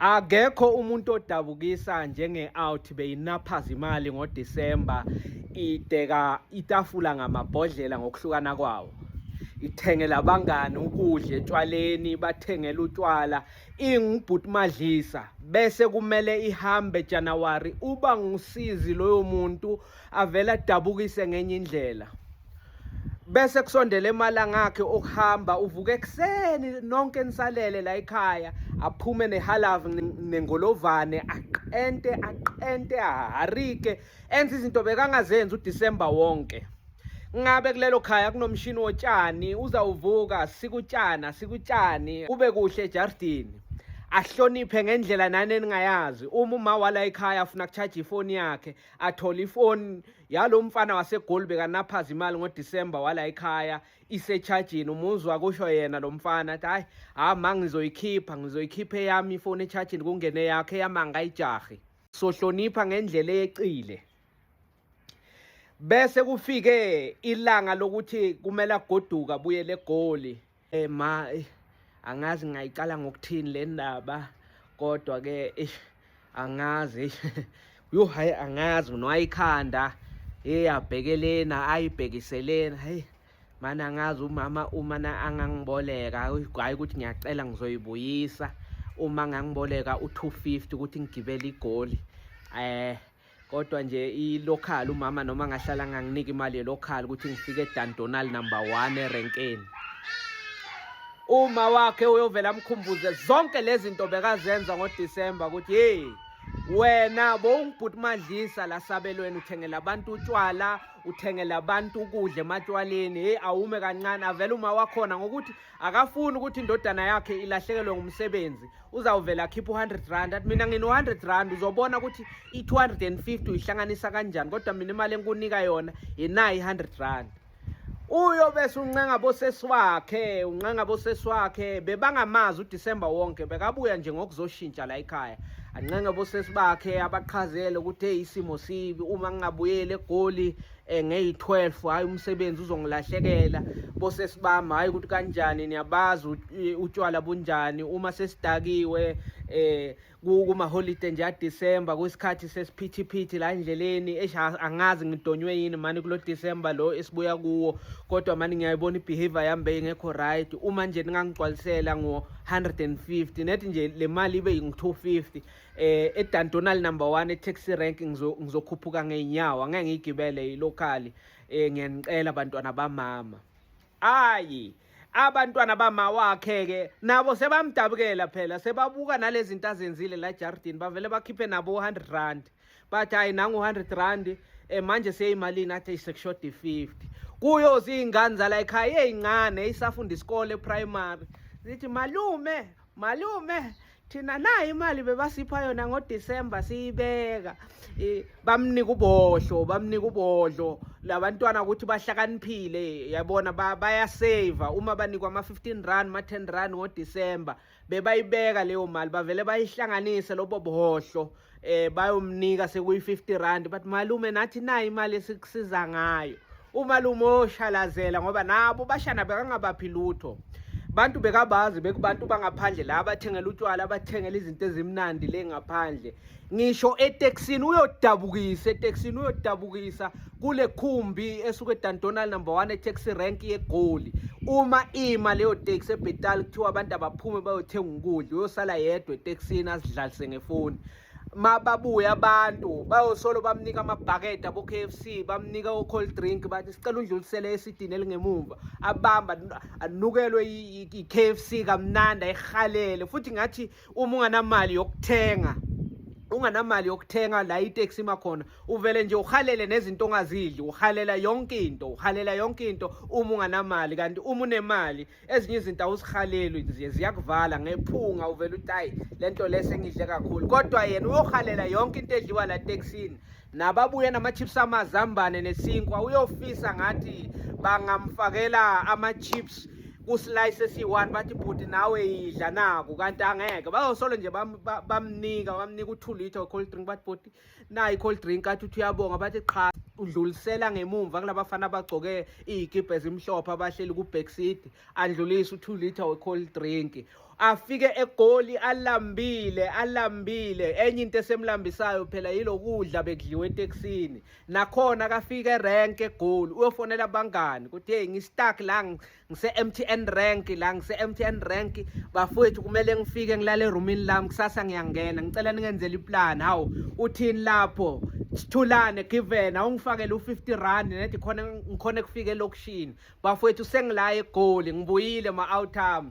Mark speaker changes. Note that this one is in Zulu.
Speaker 1: Akekho umuntu odabukisa njenge-out beyinaphaza imali ngoDisemba ideka itafula ngamabhodlela ngokuhlukana kwawo. Ithengela abangani ukudla etshwaleni, bathengela utshwala, ingubhuti Madlisa bese kumele ihambe January uba ngusizi loyo muntu avele adabukise ngenye indlela. Bese kusondela emalanga akhe okuhamba uvuka ekuseni nonke nisalele la ekhaya aphume nehalavu nengolovane aqente aqente aharike enze izinto bekangazenzi uDecember wonke. Ngabe kulelo khaya kunomshini wotshani uzawuvuka sikutshana sikutshani kube kuhle ejardini ahloniphe ngendlela nani eningayazi. Uma uma wala ekhaya afuna kucharge ifoni yakhe athole ifoni yalo mfana waseGoli bekanaphaza imali ngoDisemba wala ekhaya isechajini umuzwa kusho yena lo mfana athi hayi ha ma ngizoyikhipha ngizoyikhipha eyami ifoni echajini kungene yakhe eyami angayijahi. Sohlonipha ngendlela eyeqile. Bese kufike ilanga lokuthi kumele agoduka abuyele eGoli. Eh ma eh, angazi ngayiqala ngokuthini le ndaba kodwa ke eh, angazi yo hayi angazi unwayikhanda hey abhekelena ayibhekiselena hey mana angazi umama uma na angangiboleka hayi ukuthi ngiyacela ngizoyibuyisa uma ngangiboleka u-250 ukuthi ngigibele igoli eh kodwa nje i-local umama noma ngahlala nganginika imali ye-local ukuthi ngifike eDandonal number 1 erenkeni. Uma wakhe uyovela amkhumbuze zonke lezi zinto bekazenza ngoDisemba ukuthi hey wena bowungibhuti Madlisa la sabelweni uthengela abantu utshwala uthengela abantu ukudla ematshwaleni hey awume kancane avele uma wakhona ngokuthi akafuni ukuthi indodana yakhe ilahlekelwe ngumsebenzi uzawuvela akhiphe u-100 rand athi mina ngino-100 rand uzobona ukuthi i-250 uyihlanganisa kanjani kodwa mina imali enkunika yona yinayo i-100 rand. Uyobe uncenga bosesi wakhe uncenga bosesi wakhe bebangamazi uDisemba wonke bekabuya nje ngokuzoshintsha la ekhaya ancenge bosesi bakhe abaqhazele ukuthi hey isimo sibi uma ngingabuyeli eGoli eh, ngeyi-12 hhayi umsebenzi uzongilahlekela bosesi bami hhayi ukuthi kanjani niyabazi utshwala bunjani uma sesidakiwe eh kumaholide nje aDecember kwisikhathi sesiphithiphithi la endleleni eish angazi ngidonywe yini mani kulo December lo esibuya kuwo kodwa mani ngiyayibona ibehavior yami beyingekho right uma nje ningangigcwalisela ngo-150 nethi nje le mali ibe yingu-250 eh eDandonal number 1 e-taxi rank ngizokhuphuka ngeenyawo angeke ngiyigibele ilocal eh ngiyanicela bantwana bamama. Ayi abantwana bama wakhe ke nabo sebamdabukela phela sebabuka nalezi zinto azenzile la ejardini bavele bakhiphe nabo 100 rand bathi hayi nangu 100 rand eh manje seyimalini athi sekushoda i-50 kuyoze iy'ngane zala ekhaya ey'ncane isafunda isikole eprimary zithi malume malume thina nayo imali bebasipha yona ngoDisemba siyibeka bamnika ubohlo bamnika ubodlo labantwana ukuthi bahlakaniphile yabona bayasave uma banikwa ama-15 rand ma-10 rand ngoDisemba bebayibeka leyo mali bavele bayihlanganise lobo bohlo eh bayomnika sekuyi 50 rand but malume nathi nayi imali esikusiza ngayo umalume oshalazela ngoba nabo bashana bekangabaphi lutho bantu bekabazi bekubantu bangaphandle la abathengela utshwala abathengela izinto ezimnandi le ngaphandle ngisho etekisini uyodabukisa etekisini uyodabukisa kule khumbi esuke eDandonal number 1 etaxi rank yeGoli uma ima leyo taxi eBhetali kuthiwa abantu abaphume bayothenga ukudla uyosala yedwa etekisini azidlalise ngefoni mababuye abantu bayosolo bamnika amabhakede abo-KFC bamnika o-cold drink bathi sicela undlulisele esidini elingemumva abamba anukelwe i-KFC kamnandi ayihalele futhi ngathi uma unganamali yokuthenga unganamali yokuthenga la iteksi ima khona uvele nje uhalele nezinto ongazidli uhalela yonke into uhalela yonke into uma unganamali kanti uma unemali ezinye izinto awuzihaleli nje ziyakuvala ngephunga uvele uthi hayi lento le sengidle kakhulu kodwa yena uyohalela yonke into edliwa la tekisini nababuye nama-chips amazambane nesinkwa uyofisa ngathi bangamfakela ama-chips kuslice esiyi-one bathi bhuti nawe yidla naku kanti angeke bazosolo nje bamnika bamnika u-2 litre cold drink bathi bhuti nayi i-cold drink athi uthi uyabonga bathi qha udlulisela ngemumva kulabafana abagcoke iy'kibha ezimhlophe abahleli ku-back seat andlulise u-2 litre we-cold drink. Afike eGoli alambile, alambile. Enye into esemlambisayo phela yilokudla bekudliwa etekisini. Nakhona akafika erank eGoli, uyofonela abangani ukuthi, "Hey, ngi-stuck la, ngise-MTN rank la, ngise-MTN rank bafowethu, kumele ngifike ngilale erumini lami, kusasa ngiyangena, ngicela ningenzele iplan." Hawu, uthini lapho? "Sithulane given awungifakele u-50 rand nethi khona ngikhona kufika elokishini bafowethu, sengila eGoli, ngibuyile ma-outcome."